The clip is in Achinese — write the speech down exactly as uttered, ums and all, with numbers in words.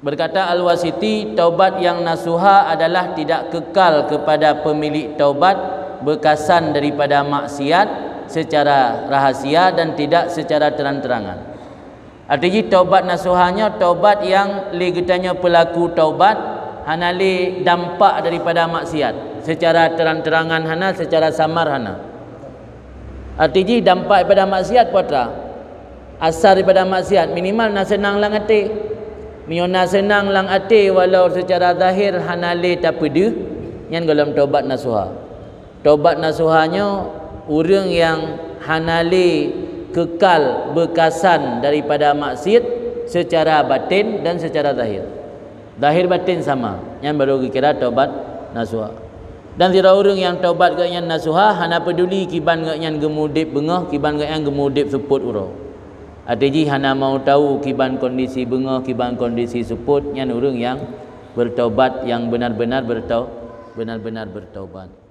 Berkata Al-Wasiti, taubat yang nasuha adalah tidak kekal kepada pemilik taubat bekasan daripada maksiat secara rahasia dan tidak secara terang-terangan. Arti jih taubat nasuha nyoe taubat nyang lé geutanyoe pelaku taubat hana lé dampak daripada maksiat secara terang-terangan hana, secara samar hana. Arti jih dampak daripada maksiat peue atra? Asar daripada maksiat minimal na seunang lam até. Meunyoe na seunang lam até walau secara zahir hana lé tapeudeuh, nyan gohlom taubat nasuha. Taubat nasuha nyoe ureuëng nyang hana lé kekal beukasan daripada maksiat secara batin dan secara zahir. Zahir batin sama, nyan baru geukira taubat nasuha. Dan sidroe ureuëng nyang taubat geuhnyan nasuha hana peuduli kiban geuhnyan geumudeb beungoh, kiban geuhnyan geumudeb seupôt uroe. Até jih hana mau tahu kiban kondisi beungoh, kiban kondisi seupôt, nyan ureuëng nyang bertaubat, nyang benar-benar bertau-, benar-benar bertaubat.